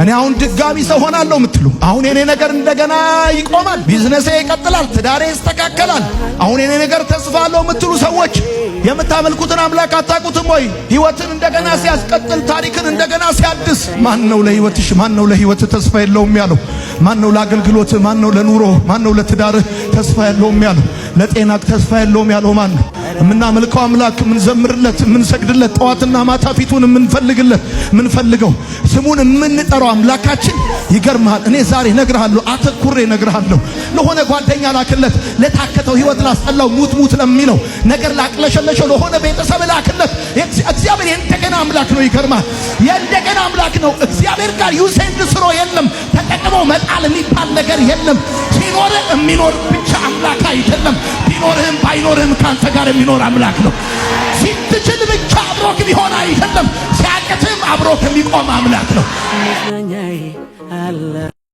እኔ አሁን ድጋሚ ሰው ሆናለሁ የምትሉ፣ አሁን የኔ ነገር እንደገና ይቆማል፣ ቢዝነሴ ይቀጥላል፣ ትዳሬ ይስተካከላል፣ አሁን የኔ ነገር ተስፋ አለው የምትሉ ሰዎች የምታመልኩትን አምላክ አታውቁትም ወይ? ህይወትን እንደገና ሲያስቀጥል፣ ታሪክን እንደገና ሲያድስ፣ ማን ነው ለህይወትሽ፣ ማን ነው ለህይወት ተስፋ የለውም ያለው? ማን ነው ለአገልግሎት፣ ማን ነው ለኑሮ፣ ማን ነው ለትዳርህ ተስፋ የለውም ያለው? ለጤናህ ተስፋ የለውም ያለው ማን ነው? የምናመልከው አምላክ፣ የምንዘምርለት፣ የምንሰግድለት፣ ጠዋትና ማታ ፊቱን የምንፈልግለት፣ የምንፈልገው፣ ስሙን የምንጠራው አምላካችን ይገርምሃል። እኔ ዛሬ እነግርሃለሁ፣ አተኩሬ እነግርሃለሁ። ለሆነ ጓደኛ ላክለት፣ ለታከተው ህይወት፣ ላስጠላው፣ ሙት ሙት ለሚለው ነገር፣ ላቅለሸለሸው ለሆነ ቤተሰብ ላክለት። እግዚአብሔር የእንደገና አምላክ ነው። ይገርማል። የእንደገና አምላክ ነው። እግዚአብሔር ጋር use and throw የለም። ተጠቅሞ መጣል የሚባል ነገር የለም። ሲኖር የሚኖር ብቻ አምላክ አይደለም። ቢኖርህም ባይኖርህም ካንተ ጋር የሚኖር አምላክ ነው። ስትችል ብቻ አብሮክ ቢሆን አይደለም። ሲያቅትህም አብሮክ የሚቆም አምላክ ነው። መጽናኛዬ አለ።